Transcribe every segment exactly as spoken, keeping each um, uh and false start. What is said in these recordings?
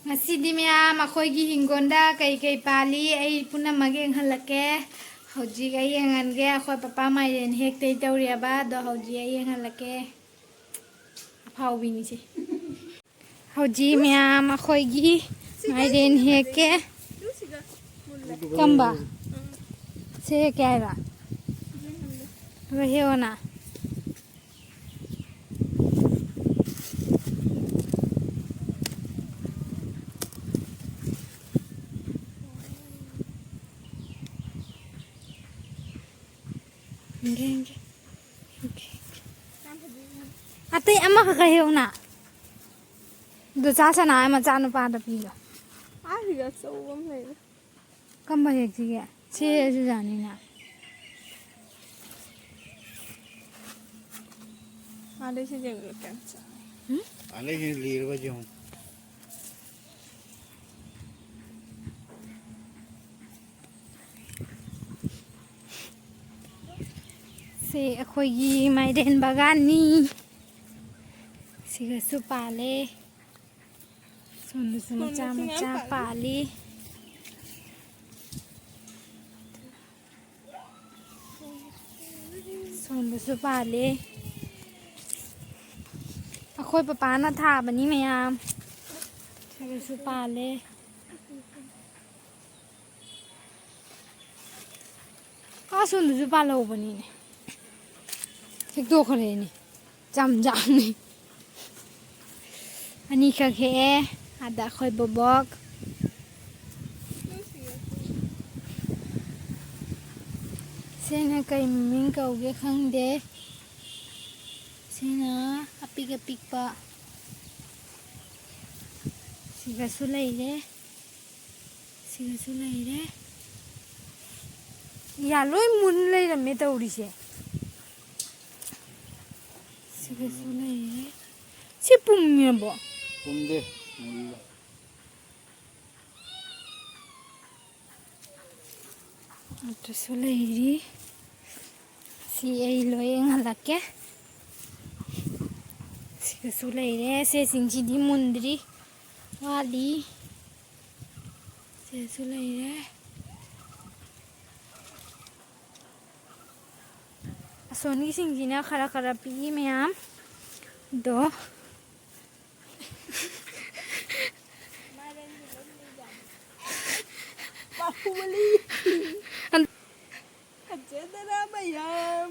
ꯉꯁꯤꯗꯤ ꯃꯌꯥꯝ ꯑꯩꯈꯣꯏꯒꯤ ꯍꯤꯡꯒꯣꯜꯗ ꯀꯩ ꯀꯩ ꯄꯥꯜꯂꯤ ꯑꯩ ꯄꯨꯝꯅꯃꯛ ꯌꯦꯡꯍꯜꯂꯛꯀꯦ꯫ ꯍꯧꯖꯤꯛ ꯑꯩ ꯌꯦꯡꯍꯟꯒꯦ, ꯑꯩꯈꯣꯏ ꯄꯄꯥ ꯃꯥꯏꯔꯦꯟ ꯍꯦꯛꯇꯣꯏ ꯇꯧꯔꯤꯑꯕ, ꯑꯗꯣ ꯍꯧꯖꯤꯛ ꯑꯩ ꯌꯦꯡꯍꯜꯂꯛꯀꯦ꯫ ꯑꯐꯥꯎꯕꯤꯅꯤꯁꯦ꯫ ꯍꯧꯖꯤꯛ ꯃꯌꯥꯝ ꯑꯩꯈꯣꯏꯒꯤ ꯃꯥꯏꯔꯦꯟ ꯍꯦꯛꯀꯦ꯫ ꯀꯝꯕ? ꯁꯦ ꯍꯦꯛꯀꯦ ꯍꯥꯏꯔꯣ? ꯑꯗꯨꯒ ꯍꯦꯛꯑꯣꯅ꯫ ꯌꯦꯡꯒꯦ, ꯌꯦꯡꯒꯦ꯫ ꯌꯦꯡꯒꯦ, ꯌꯦꯡꯒꯦ꯫ ꯑꯇꯩ ꯑꯃꯈꯛ ꯍꯦꯛꯎꯅ꯫ ꯑꯗꯨ ꯆꯥ ꯁꯅꯥ ꯃꯆꯥꯅꯨꯄꯥꯗ ꯄꯤꯌꯣ꯫ ꯑꯥ, ꯁꯤꯗ ꯑꯆꯧꯕ ꯑꯃ ꯂꯩꯔꯦ꯫ ꯀꯝꯕ ꯍꯦꯛꯁꯤꯒꯦ? ꯁꯤ ꯍꯦꯛꯑꯁꯨ ꯌꯥꯅꯤꯅ꯫ ꯑꯥꯗꯩ ꯁꯤ ꯌꯦꯡꯉꯨ, ꯀꯌꯥꯝ ꯆꯥꯎ꯫ ꯎꯝ? ꯑꯥꯗꯩ ꯁꯤ ꯂꯤꯔꯒ ꯌꯦꯡꯉꯨ꯫ ꯁꯤ ꯑꯩꯈꯣꯏꯒꯤ ꯃꯥꯏꯔꯦꯟ ꯕꯒꯥꯟꯅꯤ꯫ ꯁꯤꯒꯁꯨ ꯄꯥꯜꯂꯦ꯫ ꯁꯣꯝꯗꯁꯨ ꯃꯆꯥ ꯁꯣꯝꯗꯁꯨ ꯃꯌꯥꯝ ꯃꯆꯥ ꯄꯥꯜꯂꯤ꯫ ꯄꯥꯜꯂꯤ꯫ ꯁꯣꯝꯗꯁꯨ ꯄꯥꯜꯂꯤ꯫ ꯑꯩꯈꯣꯏ ꯄꯄꯥꯅ ꯊꯥꯕꯅꯤ ꯃꯌꯥꯝ꯫ ꯁꯤꯗꯁꯨ ꯄꯥꯜꯂꯦ꯫ ꯑꯥ ꯁꯣꯝꯗꯁꯨ ꯄꯥꯜꯍꯧꯕꯅꯤꯅꯦ꯫ ꯍꯦꯛꯇꯣꯛꯈ꯭ꯔꯦꯅꯦ꯫ ꯆꯝꯖꯥꯡꯅꯤ꯫ ꯑꯅꯤꯈꯛ ꯍꯦꯛꯑꯦ꯫ ꯑꯗ ꯑꯩꯈꯣꯏ ꯕꯣꯕꯣꯛ꯫ ꯁꯤꯅ ꯀꯩ ꯃꯃꯤꯡ ꯀꯧꯒꯦ ꯈꯪꯗꯦ꯫ ꯁꯤꯅ ꯑꯄꯤꯛ ꯑꯄꯤꯛꯄ꯫ ꯁꯤꯒꯁꯨ ꯂꯩꯔꯦ꯫ ꯁꯤꯒꯁꯨ ꯂꯩꯔꯦ꯫ ꯌꯥ, ꯂꯣꯏ ꯃꯨꯟ ꯂꯩꯔꯝꯃꯦ ꯇꯧꯔꯤꯁꯦ꯫ ꯁꯤꯒꯁꯨ ꯂꯩꯔꯦ꯫ ꯁꯤ ꯄꯨꯝꯃꯤꯔꯕꯣ? ꯄꯨꯝꯗꯦ, ꯃꯨꯜꯂꯤ꯫ ꯑꯗꯨꯁꯨ ꯂꯩꯔꯤ꯫ ꯁꯤ ꯑꯩ ꯂꯣꯏ ꯌꯦꯡꯍꯜꯂꯛꯀꯦ꯫ ꯁꯤꯒꯁꯨ ꯂꯩꯔꯦ꯫ ꯁꯤꯁꯤꯡꯁꯤꯗꯤ ꯃꯨꯟꯗ꯭ꯔꯤ꯫ ꯋꯥꯠꯂꯤ꯫ ꯁꯤꯗꯁꯨ ꯂꯩꯔꯦ꯫ ꯑꯁꯣꯝꯒꯤꯁꯤꯡꯁꯤꯅ ꯈꯔ ꯈꯔ ꯄꯤꯛꯏ ꯃꯌꯥꯝ꯫ ꯑꯗꯣ ꯕꯥꯍꯨꯕꯂꯤ꯫ ꯐꯖꯗꯔꯥ ꯃꯌꯥꯝ?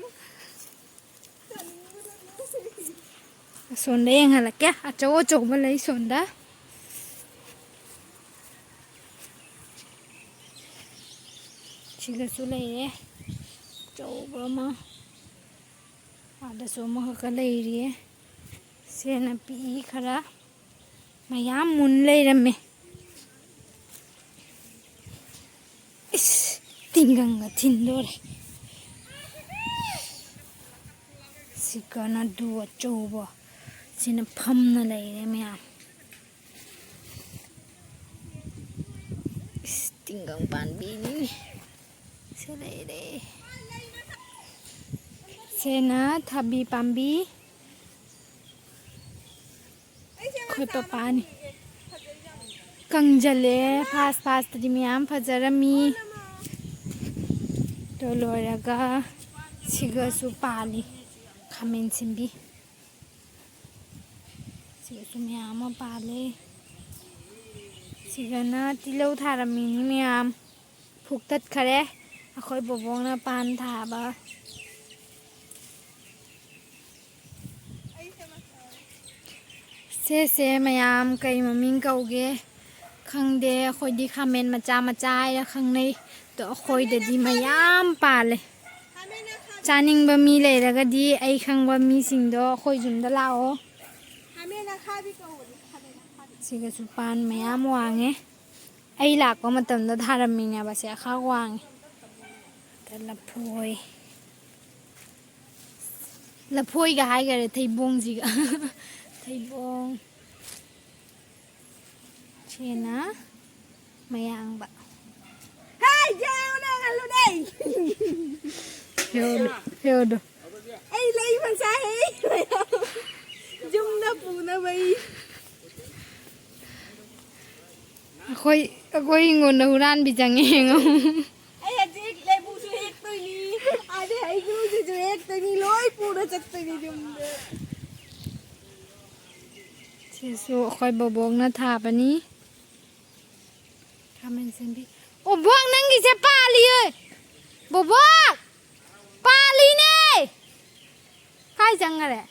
ꯑꯁꯣꯝꯗ ꯌꯦꯡꯍꯜꯂꯛꯀꯦ꯫ ꯑꯆꯧ ꯑꯆꯧꯕ ꯂꯩ ꯁꯣꯝꯗ꯫ ꯁꯤꯒꯁꯨ ꯂꯩꯔꯦ ꯑꯆꯧꯕ ꯑꯃ꯫ ꯑꯥꯗꯁꯨ ꯑꯃꯈꯛꯀ ꯂꯩꯔꯤꯌꯦ꯫ ꯁꯦꯅ ꯄꯤꯛꯏ ꯈꯔ꯫ ꯃꯌꯥꯝ ꯃꯨꯟ ꯂꯩꯔꯝꯃꯦ꯫ ꯏꯁ, ꯇꯤꯡꯒꯪꯒ ꯊꯤꯟꯗꯣꯔꯦ꯫ ꯁꯤꯀꯅ ꯑꯗꯨ ꯑꯆꯧꯕ꯫ ꯁꯤꯅ ꯐꯝꯅ ꯂꯩꯔꯦ ꯃꯌꯥꯝ꯫ ꯏꯁ, ꯇꯤꯡꯒꯪ ꯄꯥꯟꯕꯤꯅꯤꯅꯦ꯫ ꯁꯤ ꯂꯩꯔꯦ꯫ ꯁꯤꯅ ꯊꯕꯤ ꯄꯥꯝꯕꯤ꯫ ꯑꯩꯈꯣꯏ ꯄꯄꯥꯅꯤ꯫ ꯀꯪꯖꯜꯂꯦ꯫ ꯐꯥꯁ ꯐꯥꯁꯇꯗꯤ ꯃꯌꯥꯝ ꯐꯖꯔꯝꯃꯤ꯫ ꯑꯗꯨ ꯂꯣꯏꯔꯒ ꯁꯤꯒꯁꯨ ꯄꯥꯜꯂꯤ ꯈꯥꯃꯦꯟ ꯁꯤꯟꯕꯤ꯫ ꯁꯤꯒꯁꯨ ꯃꯌꯥꯝ ꯑꯃ ꯄꯥꯜꯂꯦ꯫ ꯁꯤꯒꯅ ꯇꯤꯜꯍꯧ ꯊꯥꯔꯝꯃꯤꯅꯤ ꯃꯌꯥꯝ꯫ ꯐꯨꯛꯇꯠꯈꯔꯦ꯫ ꯑꯩꯈꯣꯏ ꯕꯣꯕꯣꯛꯅ ꯄꯥꯟ ꯊꯥꯕ꯫ ꯁꯦꯁꯦ ꯃꯌꯥꯝ ꯀꯩ ꯃꯃꯤꯡ ꯀꯧꯒꯦ? ꯈꯪꯗꯦ꯫ ꯑꯩꯈꯣꯏꯗꯤ ꯈꯥꯃꯦꯟ ꯃꯆꯥ ꯃꯆꯥ ꯍꯥꯏꯔ ꯈꯪꯅꯩ꯫ ꯑꯗꯣ ꯑꯩꯈꯣꯏꯗꯗꯤ ꯃꯌꯥꯝ ꯄꯥꯜꯂꯦ꯫ ꯆꯥꯅꯤꯡꯕ ꯃꯤ ꯂꯩꯔꯒꯗꯤ ꯑꯩ ꯈꯪꯕ ꯃꯤꯁꯤꯡꯗꯣ ꯑꯩꯈꯣꯏ ꯌꯨꯝꯗ ꯂꯥꯛꯑꯣ꯫ ꯁꯤꯒꯁꯨ ꯄꯥꯟ ꯃꯌꯥꯝ ꯋꯥꯡꯉꯦ꯫ ꯑꯩ ꯂꯥꯛꯄ ꯃꯇꯝꯗ ꯊꯥꯔꯝꯃꯤꯅꯦꯕ ꯁꯦ, ꯑꯈꯥꯛ ꯋꯥꯡꯉꯦ꯫ ꯑꯗ ꯂꯐꯣꯏ꯫ ꯂꯐꯣꯏꯒ ꯍꯥꯏꯈꯔꯦ ꯊꯩꯕꯣꯡꯁꯤꯒ꯫ ꯊꯩꯕꯣꯡ꯫ ꯁꯤꯅ ꯃꯌꯥꯡꯕ꯫ ꯍꯦ, ꯌꯦꯡꯉꯨꯅꯦ, ꯉꯜꯂꯨꯅꯦ꯫ ꯍꯦꯔꯣꯗꯣ, ꯍꯦꯔꯣꯗꯣ꯫ ꯑꯩ ꯂꯩ ꯃꯆꯥ ꯍꯦ꯫ ꯌꯨꯝꯗ ꯄꯨꯅꯕ ꯑꯩ꯫ ꯑꯩꯈꯣꯏ, ꯑꯩꯈꯣꯏ ꯍꯤꯡꯒꯣꯜꯗ ꯍꯨꯔꯥꯟꯕꯤ ꯆꯪꯉꯦ, ꯌꯦꯡꯉꯣ꯫ ꯑꯩ ꯍꯧꯖꯤꯛ ꯂꯩꯕꯨꯁꯨ ꯍꯦꯛꯇꯣꯏꯅꯤ, ꯑꯗꯩ ꯍꯩꯀ꯭ꯔꯨꯁꯤꯁꯨ ꯍꯦꯛꯇꯣꯏꯅꯤ, ꯂꯣꯏ ꯄꯨꯔ ꯆꯠꯇꯣꯏꯅꯤ ꯌꯨꯝꯗ꯫ ꯁꯤꯁꯨ ꯑꯩꯈꯣꯏ ꯕꯣꯕꯣꯛꯅ ꯊꯥꯕꯅꯤ꯫ ꯈꯥꯃꯦꯟ ꯁꯦꯝꯕꯤ꯫ ꯑꯣ, ꯕꯣꯛ, ꯅꯪꯒꯤꯁꯦ ꯄꯥꯜꯂꯤꯌꯦ꯫ ꯕꯣꯕꯣꯛ! ꯄꯥꯜꯂꯤꯅꯦ! ꯀꯥꯏ ꯆꯪꯈꯔꯦ?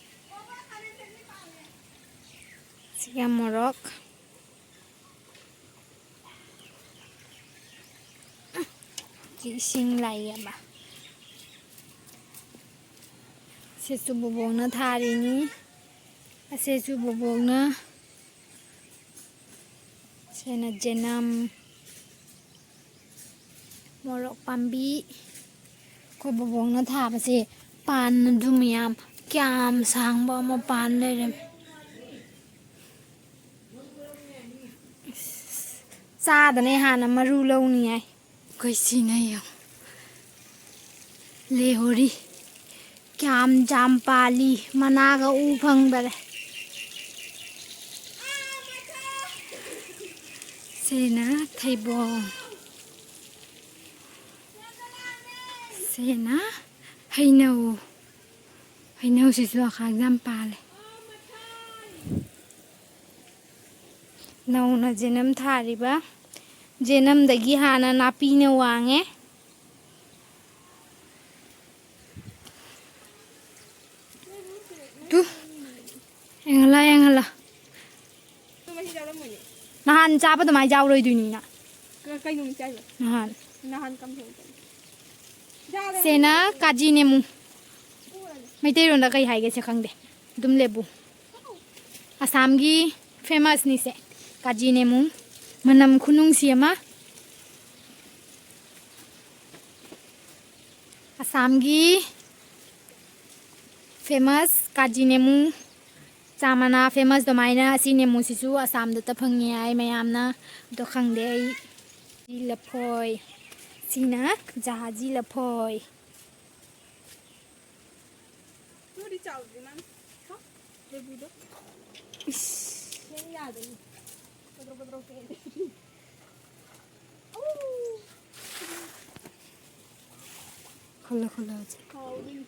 ꯁꯤꯒ ꯃꯣꯔꯣꯛ꯫ ꯁꯤ ꯏꯁꯤꯡ ꯂꯥꯛꯑꯦꯕ꯫ ꯁꯤꯁꯨ ꯕꯣꯕꯣꯛꯅ ꯊꯥꯔꯤꯅꯤ꯫ ꯑꯁꯤꯁꯨ ꯕꯣꯕꯣꯛꯅ꯫ ꯁꯤꯅ ꯖꯦꯅꯝ꯫ ꯃꯣꯔꯣꯛ ꯄꯥꯝꯕꯤ꯫ ꯑꯩꯈꯣꯏ ꯕꯣꯕꯣꯛꯅ ꯊꯥꯕꯁꯦ ꯄꯥꯟ ꯑꯗꯨ ꯃꯌꯥꯝ ꯀꯌꯥꯝ ꯁꯥꯡꯕ ꯑꯃ ꯄꯥꯟ ꯂꯩꯔꯝꯃꯦ꯫ ꯆꯥꯗꯅ ꯍꯥꯟꯅ ꯃꯔꯨ ꯂꯧꯅꯤ ꯍꯥꯏ꯫ ꯑꯩꯈꯣꯏ ꯁꯤꯅ ꯌꯦꯡꯉꯨ꯫ ꯂꯦꯍꯣꯔꯤ꯫ ꯀꯌꯥꯝ ꯌꯥꯝ ꯄꯥꯜꯂꯤ꯫ ꯃꯅꯥꯒ ꯎ ꯐꯪꯗꯔꯦ꯫ ꯁꯤꯅ ꯊꯩꯕꯣꯡ꯫ ꯁꯤꯅ ꯍꯩꯅꯧ꯫ ꯍꯩꯅꯧꯁꯤꯁꯨ ꯑꯈꯥꯛ ꯌꯥꯝ ꯄꯥꯜꯂꯦ꯫ ꯅꯧꯅ ꯖꯦꯅꯝ ꯊꯥꯔꯤꯕ꯫ ꯖꯦꯅꯝꯗꯒꯤ ꯍꯥꯟꯅ ꯅꯥꯄꯤꯅ ꯋꯥꯡꯉꯦ꯫ ꯇꯨ, ꯌꯦꯡꯍꯜꯂꯣ, ꯌꯦꯡꯍꯜꯂꯣ꯫ ꯅꯍꯥꯟ ꯆꯥꯕ ꯑꯗꯨꯃꯥꯏꯅ ꯌꯥꯎꯔꯣꯏꯗꯣꯏꯅꯤꯅ꯫ ꯀ-, ꯀꯩ ꯅꯨꯃꯤꯠ ꯆꯥꯏꯕ? ꯅꯍꯥꯟ꯫ ꯅꯍꯥꯟ ꯀꯝ ꯇꯧꯕ? ꯁꯦꯅ ꯀꯥꯖꯤ ꯅꯦꯃꯨ꯫ ꯃꯩꯇꯩꯂꯣꯟꯗ ꯀꯩ ꯍꯥꯏꯒꯦꯁꯦ ꯈꯪꯗꯦ꯫ ꯑꯗꯨꯝ ꯂꯦꯕꯨ꯫ ꯑꯁꯥꯝꯒꯤ famous ꯅꯤꯁꯦ꯫ ꯀꯥꯖꯤ ꯅꯦꯃꯨ꯫ ꯃꯅꯝ ꯈꯨꯅꯨꯡꯁꯤ ꯑꯃ꯫ ꯑꯁꯥꯝꯒꯤ famous ꯀꯥꯖꯤ ꯅꯦꯃꯨ꯫ ꯆꯥ ꯃꯅꯥ famous ꯑꯗꯨꯃꯥꯏꯅ ꯑꯁꯤ ꯅꯦꯃꯨꯁꯤꯁꯨ ꯑꯁꯥꯝꯗꯇ ꯐꯪꯉꯦ ꯍꯥꯏ ꯃꯌꯥꯝꯅ꯫ ꯑꯗꯣ ꯈꯪꯗꯦ ꯑꯩ꯫ ꯂꯐꯣꯏ꯫ ꯁꯤꯅ ꯖꯍꯥꯖꯤ ꯂꯐꯣꯏ꯫ ꯅꯣꯏꯗꯤ ꯆꯥꯎꯗ꯭ꯔꯤ ꯃꯥꯅ꯫ ꯍꯥ? ꯂꯦꯕꯨꯗꯣ꯫ ꯏꯁ꯫ ꯅꯪ ꯌꯥꯗꯅꯤ꯫ ꯀꯗ꯭ꯔꯣ ꯀꯗ꯭ꯔꯣ ꯀꯦꯜꯂꯦ꯫ ꯈꯨꯜꯂ ꯈꯨꯜꯂ ꯍꯧꯖꯤꯛ꯫ ꯍꯥꯎꯗꯣꯏꯅꯤ꯫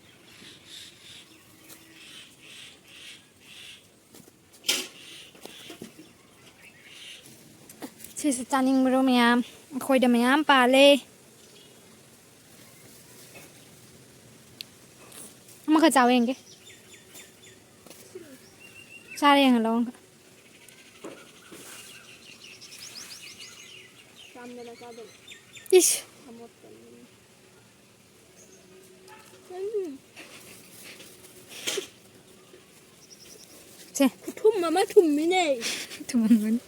ꯁꯤꯁꯨ ꯆꯥꯅꯤꯡꯕ꯭ꯔꯣ ꯃꯌꯥꯝ? ꯑꯩꯈꯣꯏꯗ ꯃꯌꯥꯝ ꯄꯥꯜꯂꯦ꯫ ꯑꯃꯈꯛ ꯆꯥꯎ ꯌꯦꯡꯒꯦ꯫ ꯆꯥꯔ ꯌꯦꯡꯍꯜꯂꯣ ꯑꯃꯈꯛ꯫ ꯆꯥꯝꯗꯅ ꯆꯥꯗꯕ꯫ ꯏꯁ꯫ ꯑꯃꯣꯠꯄꯅꯤ꯫ ꯎꯝ꯫ ꯁꯦ꯫ ꯈꯨꯊꯨꯝ ꯑꯃ ꯊꯨꯝꯃꯤꯅꯦ꯫ ꯊꯨꯝꯃꯝꯒꯅꯤ꯫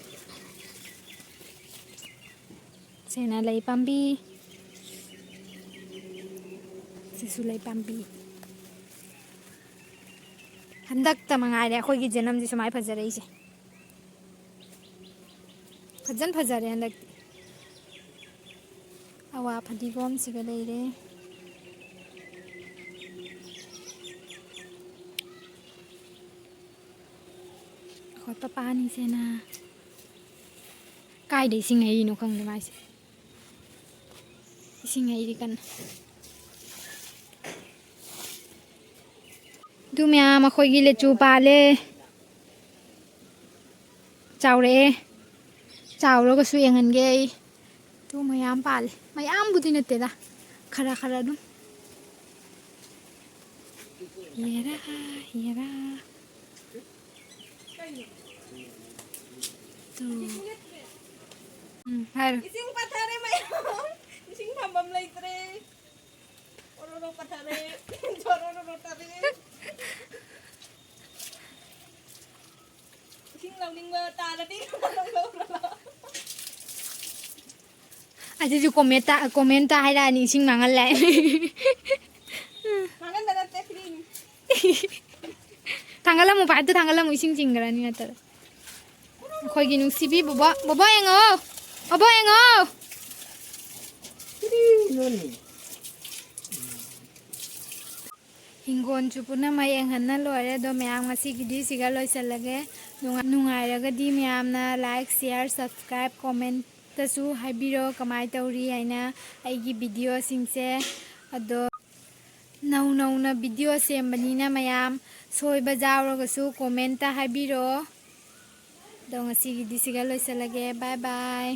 ꯁꯤꯅ ꯂꯩ ꯄꯥꯝꯕꯤ꯫ ꯁꯤꯁꯨ ꯂꯩ ꯄꯥꯝꯕꯤ꯫ ꯍꯟꯗꯛꯇ ꯃꯉꯥꯏꯔꯦ ꯑꯩꯈꯣꯏꯒꯤ ꯖꯅꯝꯁꯦ ꯁꯨꯃꯥꯏꯅ ꯐꯖꯔꯛꯏꯁꯦ꯫ ꯐꯖꯅ ꯐꯖꯔꯦ ꯍꯟꯗꯛꯇꯤ꯫ ꯑꯋꯥ ꯐꯗꯤꯒꯣꯝꯁꯤꯒ ꯂꯩꯔꯦ꯫ ꯑꯩꯈꯣꯏ ꯄꯄꯥꯅꯤꯁꯤꯅ ꯀꯥꯏꯗ ꯏꯁꯤꯡ ꯍꯩꯔꯤꯅꯣ ꯈꯪꯗꯦ ꯃꯥꯏꯁꯦ꯫ ꯏꯁꯤꯡ ꯍꯩꯔꯤ ꯀꯟꯅ꯫ ꯑꯗꯨ ꯃꯌꯥꯝ ꯑꯩꯈꯣꯏꯒꯤ ꯂꯦꯆꯨ ꯄꯥꯜꯂꯦ꯫ ꯆꯥꯎꯔꯛꯑꯦ꯫ ꯆꯥꯎꯔꯒꯁꯨ ꯌꯦꯡꯍꯟꯒꯦ ꯑꯩ꯫ ꯑꯗꯨ ꯃꯌꯥꯝ ꯄꯥꯜꯂꯦ꯫ ꯃꯌꯥꯝꯕꯨꯗꯤ ꯅꯠꯇꯦꯗ꯫ ꯈꯔ ꯈꯔ ꯑꯗꯨꯝ꯫ ꯌꯦꯔꯥ, ꯌꯦꯔꯥ꯫ ꯇꯨ꯫ ꯎꯝ, ꯍꯥꯏꯔꯣ꯫ ꯏꯁꯤꯡ ꯄꯠꯊꯔꯦ ꯃꯌꯥꯝ꯫ ꯏꯁꯤꯡ ꯊꯝꯐꯝ ꯂꯩꯇ꯭ꯔꯦ꯫ ꯑꯣꯔꯣꯔꯣ ꯄꯠꯊꯔꯦ꯫ ꯖꯣꯔꯣꯔꯣ ꯇꯥꯔꯦ꯫ ꯏꯁꯤꯡ ꯂꯧꯅꯤꯡꯕ ꯇꯥꯔꯗꯤ ꯂꯧꯔꯣ꯫ ꯑꯁꯤꯁꯨ comment ꯇ, comment ꯇ ꯍꯥꯏꯔꯛꯑꯅꯤ, ꯏꯁꯤꯡ ꯃꯥꯡꯍꯜꯂꯦ꯫ ꯃꯥꯡꯍꯟꯕ ꯅꯠꯇꯦ, free ꯅꯤ꯫ ꯊꯥꯡꯒꯠꯂꯝꯃꯨ, pipe ꯇꯨ ꯊꯥꯡꯒꯠꯂꯝꯃꯨ, ꯏꯁꯤꯡ ꯆꯤꯡꯈ꯭ꯔꯅꯤ ꯅꯠꯇ꯭ꯔ꯫ ꯑꯩꯈꯣꯏꯒꯤ ꯅꯨꯡꯁꯤꯕꯤ ꯕꯣꯕꯣ, ꯕꯣꯕꯣ ꯌꯦꯡꯉꯣ, ꯕꯣꯕꯣ ꯌꯦꯡꯉꯣ꯫ ꯀꯔꯤꯅꯣꯅꯦ? ꯍꯤꯡꯒꯣꯜꯁꯨ ꯄꯨꯝꯅꯃꯛ ꯌꯦꯡꯍꯟꯅ ꯂꯣꯏꯔꯦ꯫ ꯑꯗꯣ ꯃꯌꯥꯝ ꯉꯁꯤꯒꯤꯗꯤ ꯁꯤꯒ ꯂꯣꯏꯁꯤꯜꯂꯒꯦ꯫ ꯅꯨꯡꯉꯥꯏ-, ꯅꯨꯡꯉꯥꯏꯔꯒꯗꯤ ꯃꯌꯥꯝꯅ like, share, subscribe, comment ꯇꯁꯨ ꯍꯥꯏꯕꯤꯔꯣ ꯀꯃꯥꯏꯅ ꯇꯧꯔꯤ ꯍꯥꯏꯅ ꯑꯩꯒꯤ video ꯁꯤꯡꯁꯦ꯫ ꯑꯗꯣ ꯅꯧ ꯅꯧꯅ ꯚꯤꯗꯤꯑꯣ ꯁꯦꯝꯕꯅꯤꯅ ꯃꯌꯥꯝ ꯁꯣꯏꯕ ꯌꯥꯎꯔꯒꯁꯨ ꯀꯣꯃꯦꯟꯇ ꯍꯥꯏꯕꯤꯔꯛꯑꯣ꯫ ꯑꯗꯣ ꯉꯁꯤꯒꯤꯗꯤ ꯁꯤꯒ ꯂꯣꯏꯁꯤꯜꯂꯒꯦ꯫ ꯕꯥꯏ ꯕꯥꯏ꯫